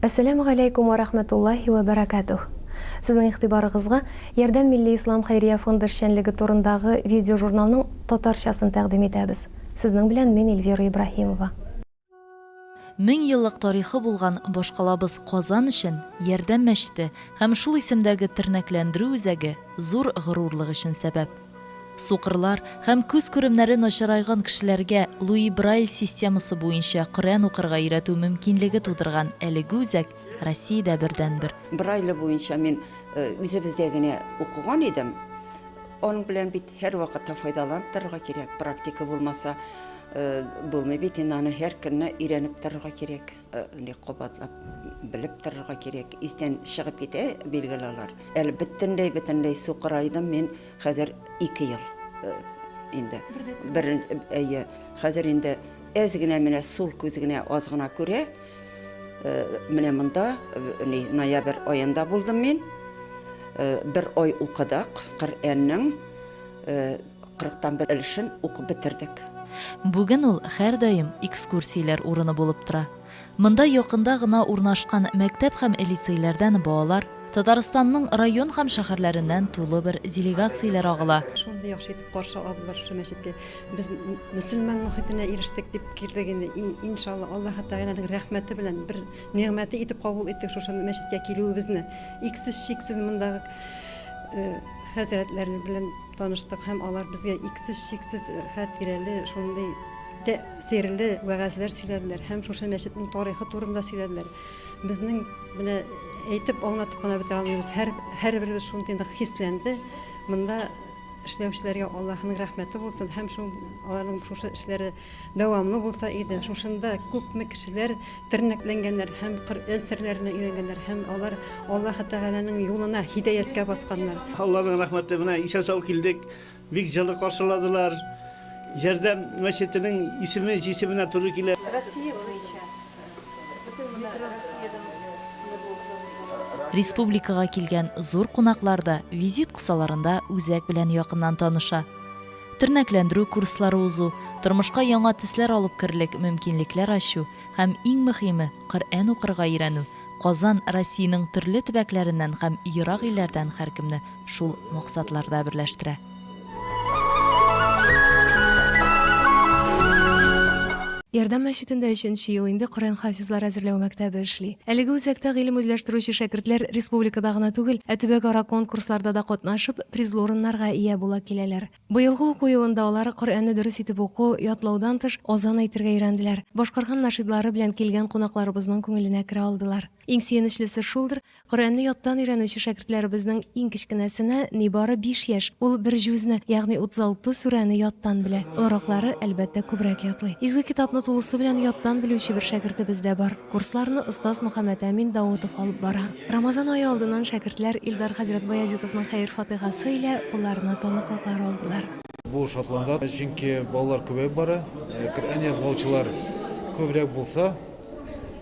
Әссәләмү галәйкүм вә рәхмәтуллаһи вә бәрәкәтүһ. Сезнең игътибарыгызга Ярдәм милли ислам хәйрия фонды эшчәнлеге турындагы видеожурналның татарчасын тәкъдим итәбез. Сезнең белән мин Эльвира Ибраһимова. Меңьеллык тарихы булган башкалабыз Казан өчен Ярдәм мәчете һәм шул исемдәге тернәкләндерү үзәге зур горурлык өчен сәбәп. Сукырлар һәм күз күремнәре начарайган кешеләргә Луи Брайль системасы буенча Коръән укырга өйрәтү мөмкинлеге тудырган әлеге үзәк Россиядә бердәнбер. Брайле буенча мин үзебездә генә укыган идем. Аның белән бит һәрвакытта файдаланып торырга кирәк, практика булмаса булмый бит инде, аны һәр көнне өйрәнеп торырга кирәк, кабатлап белеп торырга кирәк. Истән чыгып китә, билгеле алар. Әле бөтенләй-бөтенләй сукырайдым мин. Хәзер ике ел инде. Бер, әйе, хәзер инде әз генә менә сул күз генә аз гына күрә. Менә монда ни, ноябрь аенда булдым мин. Бер ай укыдык Коръәннең 40-тан бер өлешен укып бетердек. Бүген ул һәрдаим экскурсияләр урыны булып тора. Монда якында гына урнашкан мәктәп һәм лицейләрдән балалар, Татарстанның район һәм шәһәрләреннән тулы бер делегацияләр агыла. Шундый яхшы итеп каршы алдылар шушы мәчеткә. Без мөселман мохитенә ирештек дип килдек инде. Иншалла, Аллаһы Тәгаләнең рәхмәте белән бер нигъмәте итеп кабул иттек шушы мәчеткә килүебезне. Иксез-чиксез мондагы хәзрәтләр белән таныштык һәм алар безгә иксез-чиксез хатирәле шундый тәэсирле вәгазьләр сөйләделәр һәм шушы мәчетнең тарихы турында сөйләделәр. Безнең менә әйтеп, аңлатып кына бетерә алмыйбыз. Һәр, һәрберебез шундый нык хисләнде. Монда эшләүчеләргә Аллаһының рәхмәте булсын һәм шул аларның шушы эшләре дәвамлы булса иде. Шушында күпме кешеләр тернәкләнгәннәр һәм Коръән серләренә өйрәнгәннәр һәм алар Аллаһы Тәгаләнең юлына, һидаяткә басканнар. Алланың рәхмәте, менә исән-сау килдек. Бик җылы каршыладылар. Ярдәм мәчетенең исеме җисеменә туры килә. Россия буенча бөтен менә Россиядән не булды. Республикага килгән зур кунаклар да визит кысаларында үзәк белән якыннан таныша. Тернәкләндерү курслары узу, тормышка яңа төсләр алып керерлек мөмкинлекләр ачу һәм, иң мөһиме, Коръән укырга өйрәнү, Казан Россиянең төрле төбәкләреннән һәм ерак илләрдән һәркемне шул максатларда берләштерә. Ярдәм мәчетендә өченче ел инде Коръән хафизлар әзерләү мәктәбе эшли. Әлеге үзәктә гыйлем үзләштерүче шәкертләр республикада гына түгел, ә төбәкара конкурсларда да катнашып, призлы урыннарга ия була киләләр. Быелгы уку елында алар Коръәнне дөрес итеп уку, ятлаудан тыш, азан әйтергә өйрәнделәр, башкарган нашидлары белән килгән кунакларыбызның күңеленә керә алдылар. Иң сөенечлесе шулдыр, Коръәнне яттан өйрәнүче шәкертләребезнең иң кечкенәсенә нибары биш яшь, ул бер җүзне, ягъни 36 сүрәне яттан белә. Олыраклары, әлбәттә, күбрәк ятлый. Изге китапны тулысы белән яттан белүче бер шәкертебез дә бар. Курсларны остаз Мөхәммәтәмин Даутов алып бара. Рамазан ае алдыннан шәкертләр Илдар хәзрәт Баязитовның хәер-фатыйхасы илә кулларына таныклыклар алдылар. Бу шатландыра, чөнки балалар күбәеп бара. Коръән язлаучылар күбрәк булса,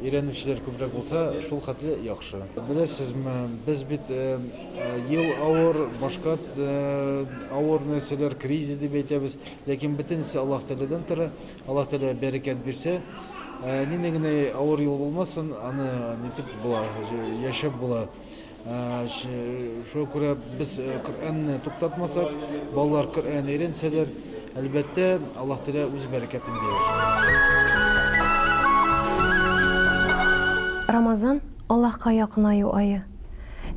өйрәнүчеләр күбрәк булса, шул хәтле яхшы. Беләсезме, без бит ел авыр, башка авыр нәрсәләр, кризис дип әйтәбез, ләкин бөтенесе Аллаһ Тәгаләдән тора. Аллаһ Тәгалә бәрәкәт бирсә, нинди генә авыр юл булмасын, аны нитеп була, яшәп була. Шуңа күрә без Коръәнне туктатмасак, балалар Коръән өйрәнсәләр, әлбәттә, Аллаһ Тәгалә үз бәрәкәтен бирер. Рамазан, Аллаһка якынаю ае.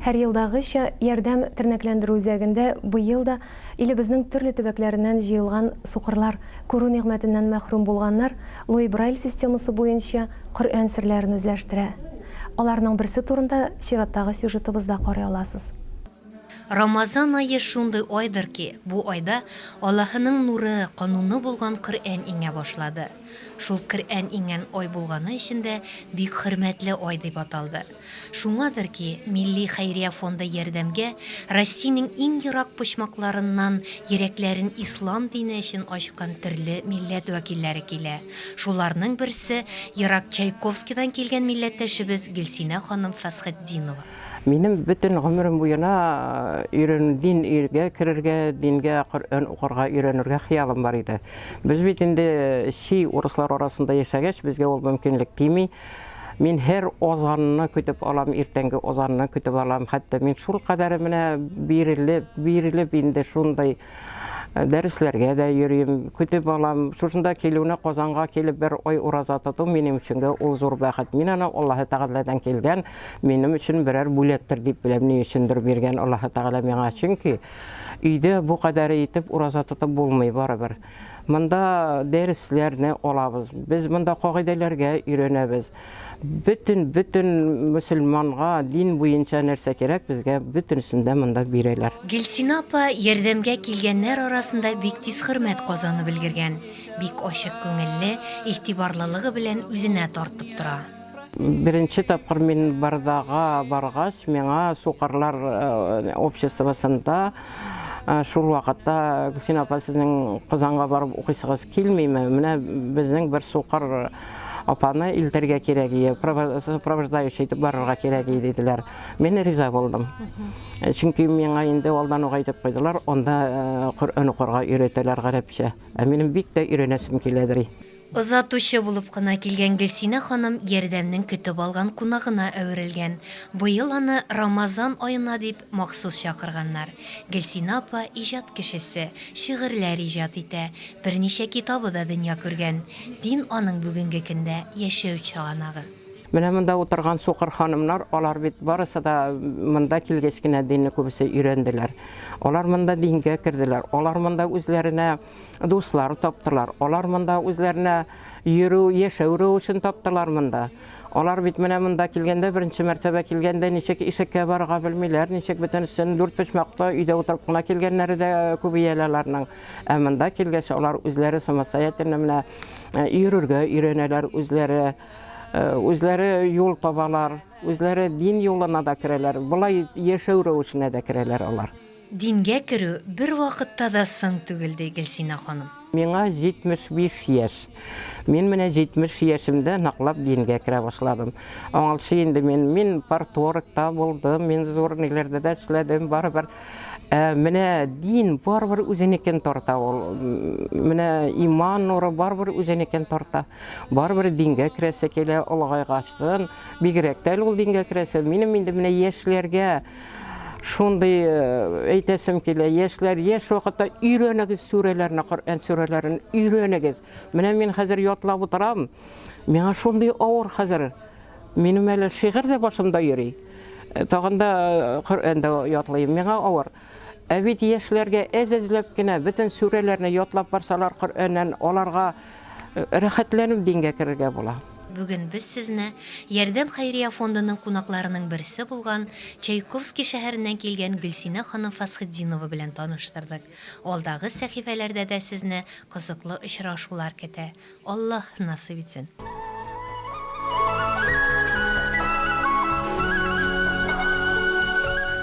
Һәр елдагыча, Ярдәм тернәкләндерү үзәгендә быел да Илебезнең төрле төбәкләреннән җыелган сукырлар, күрү нигъмәтеннән мәхрүм булганнар Луи Брайль системасы буенча Коръән серләрен үзләштерә. Аларның берсе турында чираттагы сюжетыбызда карый аласыз. Рамазан ае шундый айдыр ки, бу айда Аллаһының нуры, кануны булган Коръән иңә башлады. Шул Коръән иңгән ай булганы өчен дә бик хөрмәтле ай дип аталды. Шуңадыр ки, Милли хәйрия фонды ярдәмгә Россиянең иң ерак почмакларыннан йөрәкләрен ислам дине өчен ачкан төрле милләт вәкилләре килә. Шуларның берсе, ерак Чайковскидан килгән милләттәшебез Гөлсинә ханым Фәсхетдинова. Минем бөтен гомерем буена өйрәнү, дин өйгә керергә, дингә Коръән укырга өйрәнергә хыялым бар иде. Без бит инде чи урыслар арасында яшәгәч, безгә ул мөмкинлек тими. Мин һәр азанны көтеп алам, иртәнге азанны көтеп алам. Хәтта мин шул кадәр менә бирелеп, бирелеп инде шундый э, дәресләргә дә йөрим, көтеп алам. Шушында килүне Казанга килеп бер ай ураза тоту минем өчен ул зур бәхет. Мин аны Аллаһы Тәгаләдән килгән, минем өчен берәр бүләктер дип беләм, ни өчендер биргән Аллаһы Тәгалә миңа. Чөнки өйдә бу кадәр итеп ураза тотып булмый барыбер. Монда дәресләрне алабыз. Без монда кагыйдәләргә өйрәнәбез. Бөтен, бөтен мөселманга дин буенча нәрсә кирәк, безгә бөтенесен дә монда бирәләр. Гөлсинә апа ярдәмгә килгәннәр арасында бик тиз хөрмәт казанып өлгергән. Бик ачык күңелле, игътибарлылыгы белән үзенә тартып тора. Беренче тапкыр мин Бардага баргач, миңа сукырлар обществосында шул вакытта Гөлсинә апа, сезнең Казанга барып укыйсыгыз килмиме? Менә безнең бер сукыр апаны илтергә кирәк ие, сопровождающий итеп барырга кирәк ие диделәр. Мин риза булдым. Чөнки миңа инде алдан ук әйтеп куйдылар, анда Коръән укырга өйрәтәләр гарәпчә. Ә минем бик тә өйрәнәсем киләдер. Озатучы булып кына килгән Гөлсинә ханым Ярдәмнең көтеп алган кунагына әверелгән. Быел аны Рамазан аена дип махсус чакырганнар. Гөлсинә апа иҗат кешесе, шигырьләр иҗат итә, берничә китабы да дөнья күргән. Дин аның бүгенге көндә яшәү чыганагы. Менә монда утырган сукыр ханымнар, алар бит барысы да монда килгәч кенә динне күбесе өйрәнделәр. Алар монда дингә керделәр, алар монда үзләренә Дуслар таптылар. Алар монда үзләренә йөрү, яшәү рәвешен таптылар монда. Алар бит менә монда килгәндә, беренче мәртәбә килгәндә ничек ишеккә барырга белмиләр, ничек бөтенесен дүртпочмаклы өйдә утырып кына килгәннәре дә күбәя әле аларның. Ә монда килгәч, алар үзләре самостоятельно менә йөрергә өйрәнәләр, үзләре үзләре юл табалар, үзләре дин юлына да керәләр, болай яшәү рәвешенә дә керәләр алар. Дингә керү бервакытта да соң түгел, ди Гөлсинә ханым. Миңа 75 яшь. Мин менә 70 яшемдә ныклап дингә керә башладым. Аңалчы инде мин, мин парторгта булдым, мин зур ниләрдә дә эшләдем, барыбер. Ә менә дин барыбер үзенекен тарта ул. Менә иман нуры барыбер үзенекен тарта. Барыбер дингә керәсе килә, олыгайгачтын, бигрәк тә әле ул дингә керәсе. Минем инде менә яшьләргә Шундый әйтәсем килә, яшьләр, яшь вакытта өйрәнегез сүрәләрне, Коръән сүрәләрен өйрәнегез. Менә мин хәзер ятлап утырам, миңа шундый авыр хәзер. Минем әле шигырь дә башымда йөри. Тагын да Коръән дә ятлыйм, миңа авыр. Ә бит яшьләргә әз-әзләп кенә бөтен сүрәләрне ятлап барсалар Коръәннән, аларга рәхәтләнеп дингә керергә була. Бүген без сезне Ярдәм хәйрия фондының кунакларының берсе булган Чайковский шәһәреннән килгән Гөлсинә ханым Фасхетдинова белән таныштырдык. Алдагы сәхифәләрдә дә сезне кызыклы очрашулар көтә. Аллаһ насыйп итсен!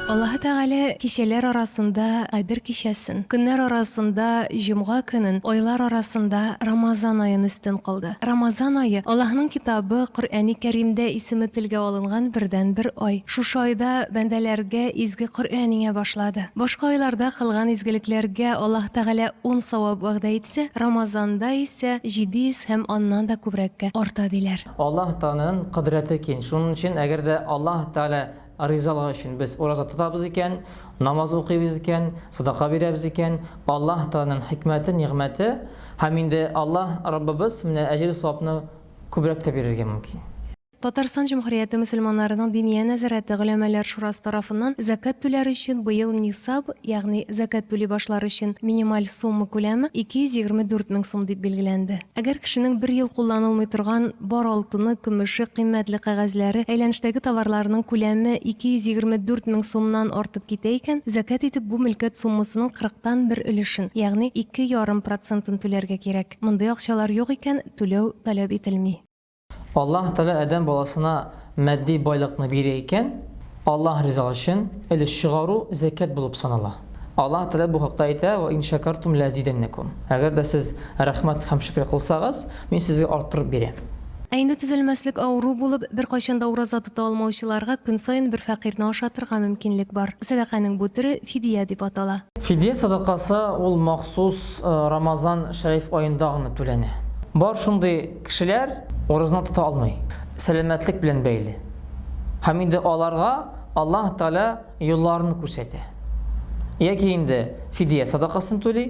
Аллаһы Тәгалә кичәләр арасында Кадер кичәсен, көннәр арасында җомга көнен, айлар арасында Рамазан аен өстен кылды. Рамазан ае, Аллаһның китабы Коръәни Кәримдә исеме телгә алынган бердәнбер ай. Шушы айда бәндәләргә изге Коръән иңә башлады. Башка айларда кылган изгелекләргә Аллаһ Тәгалә ун савап вәгъдә итсә, Рамазанда исә 700 һәм аннан да күбрәккә арта, диләр. Аллаһ Тәгаләнең кодрәте киң. Шуның өчен, әгәр дә Аллаһ Тәгалә Ризалыгы өчен без ураза тотабыз икән, намаз укыйбыз икән, садака бирәбез икән, Аллаһ Тәгаләнең хикмәте, нигъмәте һәм инде Аллаһ Раббыбыз менә әҗер-савапны күбрәк тә бирергә мөмкин. Татарстан Җөмһүрияте мөселманнарының Диния нәзарәте Голәмәләр шурасы тарафыннан зәкят түләр өчен быел нисаб, ягъни зәкят түли башлар өчен минималь сумма күләме 224 мең сум дип билгеләнде. Әгәр кешенең бер ел кулланылмый торган бар алтыны, көмеше, кыйммәтле кәгазьләре, әйләнештәге товарларының күләме 224 мең сумнан артып китә икән, зәкят итеп бу мөлкәт суммасының кырыктан бер өлешен, ягъни 2,5 процентын түләргә кирәк. Мондый акчалар юк икән, түләү таләп ителми. Аллаһ Тәгалә адәм баласына матди байлыкны бирә икән, Аллаһ ризалыгы өчен өлеш чыгару зәкят булып санала. Аллаһ Тәгалә бу хакта әйтә, Ва ин шәкәртум ләазидәннәкум. Әгәр дә сез рәхмәт һәм шөкер кылсагыз, мин сезгә арттырып бирәм. Ә инде төзәлмәслек авыру булып, беркайчан да ураза тота алмаучыларга көн саен бер фәкыйрьне ашатырга мөмкинлек бар. Сәдаканың бу төре фидия дип атала. Фидия сәдакасы ул махсус Рамазан шәриф аенда гына түләнә. Бар шундый кешеләр, уразаны тота алмый. сәламәтлек белән бәйле. Һәм инде аларга Аллаһ Тәгалә юлларын күрсәтә. Яки инде фидия садакасын түли,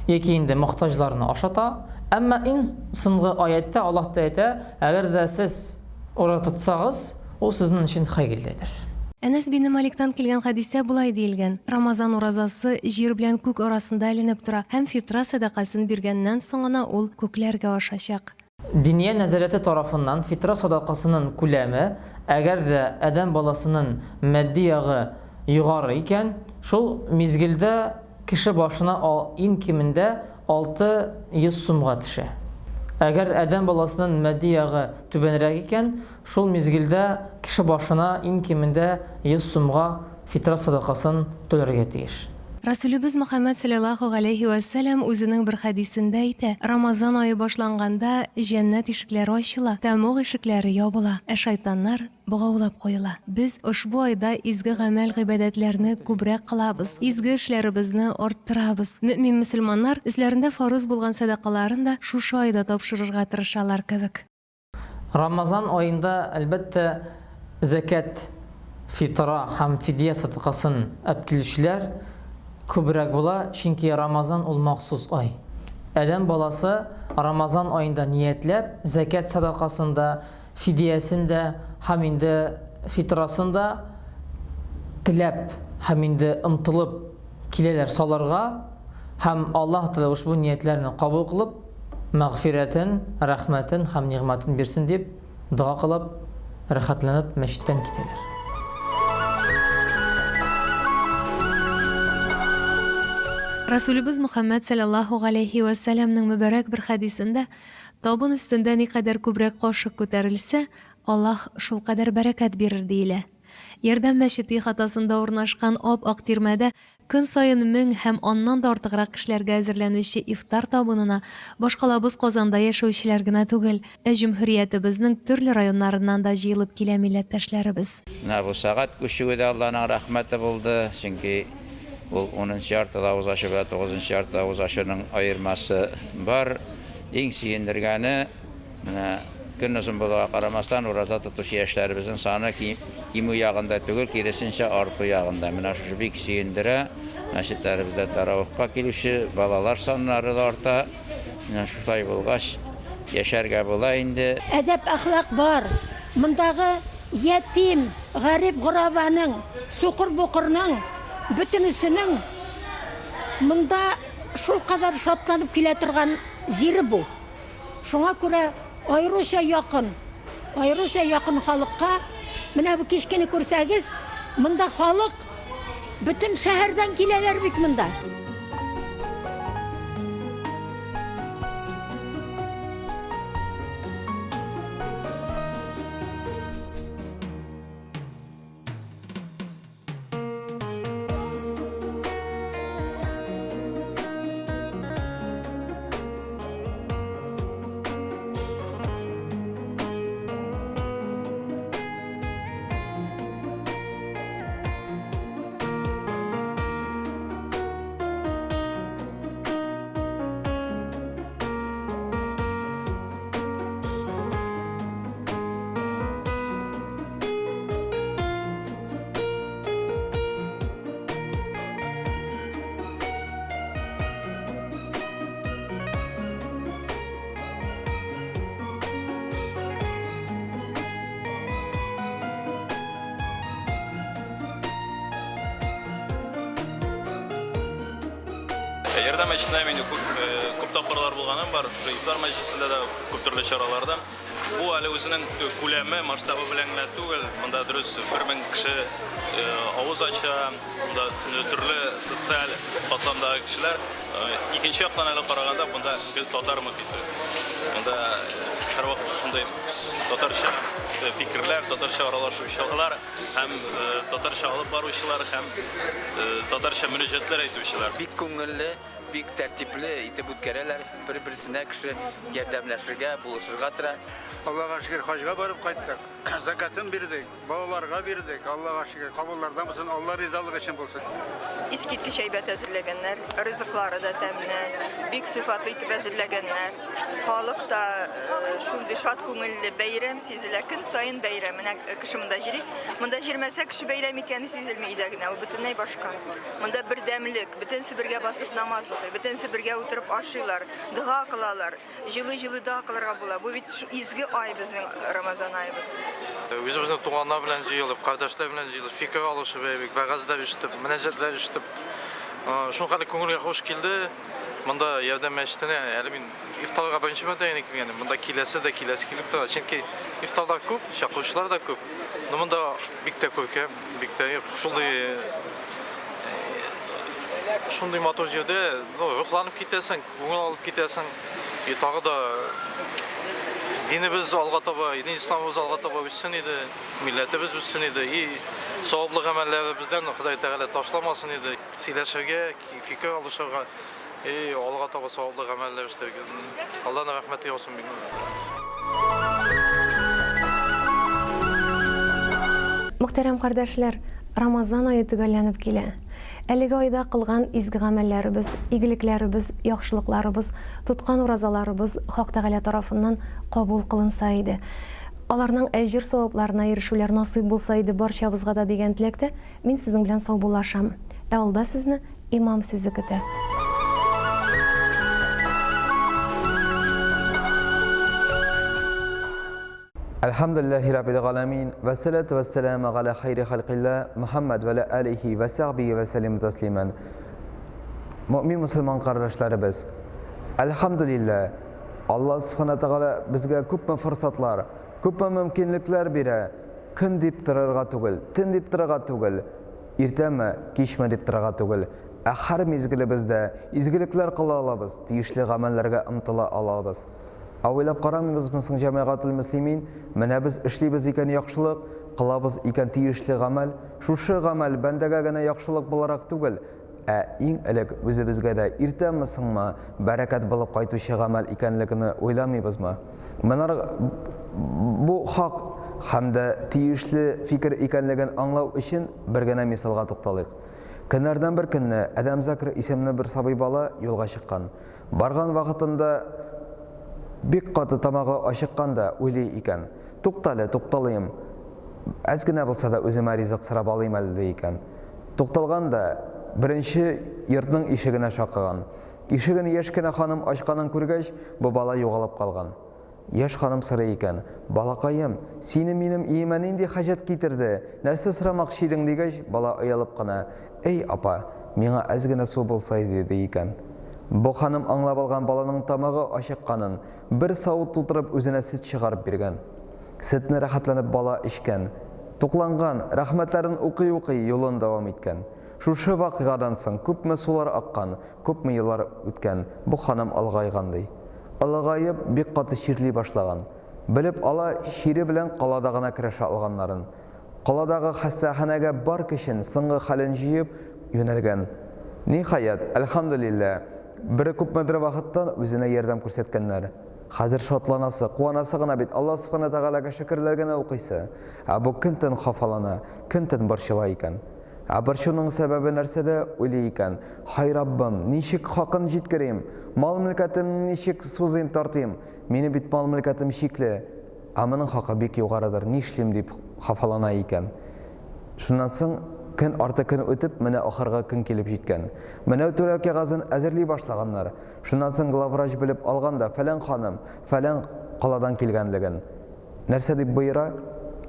яки инде мохтаҗларны ашата. Әмма иң соңгы аятьтә Аллаһ Тәгалә әйтә, әгәр дә сез ураза тотсагыз, ул сезнең өчен хәерледер. Әнәс бине Маликтан килгән хәдистә болай диелгән, Рамазан уразасы җир белән күк арасында эленеп тора һәм фитра сәдакасын биргәннән соң гына ул күкләргә ашачак. Диния нәзарәте тарафыннан фитра садакасының күләме, әгәр дә адәм баласының матди ягы югары икән, шул мизгелдә кеше башына иң кимендә 600 сумга төшә. Әгәр адәм баласының матди ягы түбәнрәк икән, шул мизгелдә кеше башына иң кимендә 100 сумга фитра садакасын түләргә тиеш. Расүлебез Мөхәммәд салләллаһу галәйһи вә сәлләм үзенең бер хәдисендә әйтә, Рамазан ае башланганда, җәннәт ишекләре ачыла, тәмуг ишекләре ябыла, ә шайтаннар богаулап куела. Без ошбу айда изге гамәл-гыйбадәтләрне күбрәк кылабыз, изге эшләребезне арттырабыз. Мөэмин-мөселманнар өсләрендә фарыз булган сәдакаларын да шушы айда тапшырырга тырышалар кебек. Рамазан аенда, әлбәттә, зәкят, фитра һәм фидия садакасын әпкилүчеләр күбрәк була, чөнки Рамазан ул махсус ай. Адәм баласы Рамазан аенда ниятләп, зәкят садакасын да, фидиясен дә һәм инде фитрасын да теләп һәм инде омтылып киләләр салырга һәм Аллаһ Тәгалә ушбу ниятләрне кабул кылып, мәгъфирәтен, рәхмәтен һәм нигъмәтен бирсен дип дога кылып, рәхәтләнеп мәчеттән китәләр. Расүлебез Мөхәммәд салләллаһу галәйһи вә сәлләмнең мөбарәк бер хәдисендә, Табын өстендә никадәр күбрәк кашык күтәрелсә, Аллаһ шулкадәр бәрәкәт бирер, диелә. Ярдәм мәчете ихатасында урнашкан ап-ак тирмәдә Көн саен 1000 һәм аннан да артыграк кешеләргә әзерләнүче ифтар табынына башкалабыз Казанда яшәүчеләр генә түгел, ә җөмһүриятебезнең төрле районнарыннан да җыелып килә милләттәшләребез. Менә бу сәгать күчүе дә Алланың рәхмәте булды, чөнки ул унынчы яртыда авыз ачу белән тугызынчы яртыда авыз ачуның аермасы бар. Иң сөендергәне, Менә көн озын булуга карамастан, ураза тотучы яшьләребезнең саны кимү ягында түгел, киресенчә, арту ягында. Менә шушы бик сөендерә. Мәчетләребездә таравихка килүче балалар саннары да арта. Менә шулай булгач, яшәргә була инде. Әдәп-әхлак бар. Мондагы ятим, гарип-горабаның, сукыр-букырның, бөтенесенең монда шулкадәр шатланып килә торган җире бу. Шуңа күрә аеруча якын, аеруча якын халыкка, менә бу кичкене күрсәгез, монда халык бөтен шәһәрдән киләләр бит монда. Ярдәм мәчетенә мин күп, э, күп тапкырлар булганым бар. Шушы ифтар мәҗлесендә дә күп төрле чараларда. Бу әле үзенең күләме, масштабы белән генә түгел. Монда дөрес 1000 кеше авыз ача, монда төрле социаль катламдагы кешеләр. Икенче яктан әле караганда, монда гел татар мохите. Монда һәрвакыт шушындый татарча фикерләр, татарча аралашучылар һәм татарча алып баручылар һәм татарча мөрәҗәгатьләр әйтүчеләр. Бик күңелле. Бик тәртипле итеп үткәрәләр. Бер-берсенә кеше ярдәмләшергә, булышырга тора. Аллага шөкер, хаҗга барып кайттык. Закатын бирдек, балаларга бирдек. Аллага шөкер, кабуллардан булсын, Алла ризалыгы өчен булсын. Искиткеч әйбәт әзерләгәннәр, ризыклары да тәмле, бик сыйфатлы итеп әзерләгәннәр. Халык та шундый шат күңелле, бәйрәм сизелә, көн саен бәйрәм. Менә кеше монда җөри. Монда җөрмәсә, кеше бәйрәм икәне сизелми өйдә генә, ул бөтенләй башка. Монда бердәмлек, бөтенесе бергә басып намаз укый, бөтенесе бергә утырып ашыйлар, дога кылалар. Җылы-җылы дога кылырга була. Бу бит изге ай безнең Рамазан аебыз. Үзебезнең туганнар белән җыелып, кардәшләр белән җыелып, фикер алышып, вәгазьләр ишетеп, мөнәҗәтләр ишетеп, шулкадәр күңелгә хуш килде. Монда Ярдәм мәчетенә әле мин ифтарга беренче мәртәбә генә килгәнем. Монда киләсе дә киләсе килеп тора. Чөнки ифтарлар күп, чакыручылар да күп. Но монда бик тә күркәм, бик тә шундый шундый матур җирдә, ну, рухланып китәсең, күңел алып китәсең. И тагы да динебез алга таба, дин исламыбыз алга таба үссен иде, милләтебез үссен иде. И саваплы гамәлләребездән Ходай Тәгалә ташламасын иде. Сөйләшергә, фикер алышырга и алга таба саваплы гамәлләр эшләргә. Алланың рәхмәте яусын бик. Мөхтәрәм кардәшләр, Рамазан ае төгәлләнеп килә. Әлеге айда кылган изге гамәлләребез, игелекләребез, яхшылыкларыбыз, тоткан уразаларыбыз Хак Тәгалә тарафыннан кабул кылынса иде. Аларның әҗер-савапларына ирешүләр насыйп булса иде барчабызга да дигән теләктә Мин сезнең белән саубуллашам. Ә алда сезне имам сүзе көтә. Әлхәмдүлилләһи раббил галәмин, вәссәләтү вәссәламү галә хайри халкилла Мөхәммәд вә галә алихи вә сәхбихи вә сәллим тәслимән. Мөэмин мөселман кардәшләребез, әлхәмдүлилләһ, Аллаһ Сүбхәнә Тәгалә безгә күпме форсатлар, күпме мөмкинлекләр бирә, Көн дип торырга түгел, төн дип торырга түгел, иртәме, кичме дип торырга түгел, ә һәр мизгелебездә изгелекләр кыла алабыз, тиешле гамәлләргә омтыла алабыз. Ә уйлап карамыйбызмы соң, җәмәгател-мөслимин, менә без эшлибез икән яхшылык, кылабыз икән тиешле гамәл, шушы гамәл бәндәгә генә яхшылык буларак түгел, Ә иң элек үзебезгә дә иртәме-соңмы бәрәкәт булып кайтучы гамәл икәнлегене уйламыйбызмы? Монар бу хак һәм дә тиешле фикер икәнлеген аңлау өчен бер генә мисалга тукталыйк. Көннәрдән бер көнне Адәм Закр исемле бер сабый бала юлга чыккан. Барган вакытында бик каты тамагы ачыккан да уйлый икән, Туктале, тукталыйм, әз генә булса да үземә ризык сорап алыйм әле, ди икән. Тукталган да, беренче йортның ишегенә шакыган. Ишеген яшь кенә ханым ачканын күргәч, бу бала югалып калган. Яшь ханым сорый икән, Балакаем, сине минем өемә нинди хаҗәт китерде, нәрсә сорамакчы идең, дигәч, бала оялып кына, Әй, апа, миңа әз генә су булса иде, ди икән. Бу ханым аңлап алган баланың тамагы ачыкканын, бер савыт тутырып үзенә сөт чыгарып биргән. Сөтне рәхәтләнеп бала эчкән. Тукланган, рәхмәтләрен укый-укый юлын дәвам иткән. Шушы вакыйгадан соң күпме сулар аккан, күпме еллар үткән, бу ханым олыгайган, ди. Олыгаеп, бик каты чирли башлаган. Белеп ала, чире белән калада гына көрәшә алганнарын. Каладагы хастаханәгә бар көчен, соңгы хәлен җыеп, юнәлгән. Ниһаять, әлхәмдүлилләһ, бер күпмедер вакыттан үзенә ярдәм күрсәткәннәр. Хәзер шатланасы, куанасы гына бит, Аллаһ Сүбхәнә Тәгаләгә шөкерләр генә укыйсы. Ә бу көн-төн хафалана, көн-төн борчыла икән. Ә борчуның сәбәбе нәрсәдә, уйлый икән, Һай Раббым, ничек хакын җиткерим, мал-мөлкәтемне ничек сузыйм, тартыйм, минем бит мал-мөлкәтем чикле, Ә моның хакы бик югарыдыр, нишлим, дип хафалана икән. Шуннан соң көн арты көн үтеп, менә ахыргы көн килеп җиткән. Менә түләү кәгазен әзерли башлаганнар. Шуннан соң главврач белеп алган да фәлән ханым, фәлән каладан килгәнлеген. Нәрсә дип боера?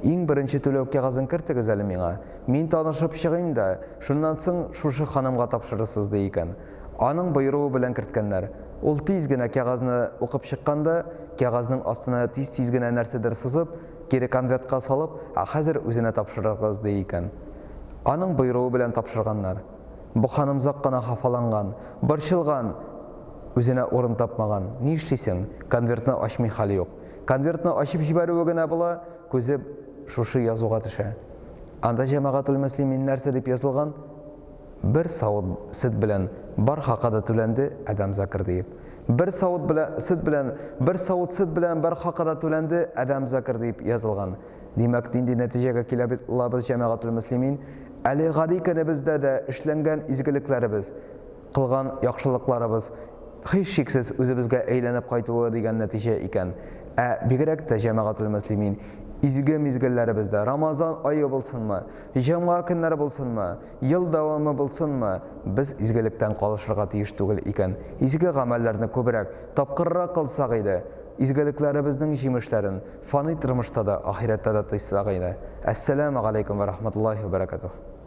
Иң беренче түләү кәгазен кертегез әле миңа. Мин танышып чыгыйм да, шуннан соң шушы ханымга тапшырырсыз, ди икән. Аның боеруы белән керткәннәр. Ул тиз генә кәгазьне укып чыккан да, кәгазьнең астына тиз-тиз генә нәрсәдер сызып, кире конвертка салып, ә хәзер үзенә тапшырыгыз, ди икән. Аның боеруы белән тапшырганнар. Бу ханым озак кына хафаланган, борчылган, үзенә урын тапмаган. Нишлисең, конвертны ачмый хәл юк. Конвертны ачып җибәрүе генә була, күзе шушы язуга төшә. Анда җәмәгатүл мөслимин нәрсә дип язылган? Бер савыт сөт белән бар хакы да түләнде, Адәм Закир диеп. Бер савыт белән сөт белән, бер савыт сөт белән бар хакы да түләнде, Адәм Закир диеп язылган. Димәк, нинди нәтиҗәгә килә алабыз, җәмәгател мөслимин? Әле гади көнебездә дә эшләнгән изгелекләребез, кылган яхшылыкларыбыз һичшиксез үзебезгә әйләнеп кайтуы дигән нәтиҗә икән. Ә бигрәк тә, җәмәгател мөслимин, изге мизгелләребездә, Рамазан ае булсынмы, җомга көннәре булсынмы, ел дәвамы булсынмы, без изгелектән калышырга тиеш түгел икән. Изге гамәлләрне күбрәк, тапкыррак кылсак иде, изгелекләребезнең җимешләрен фани тормышта да, ахирәттә дә тойсак иде. Әссәләмү галәйкүм вә рахматуллаһи вә бәрәкәтүһ.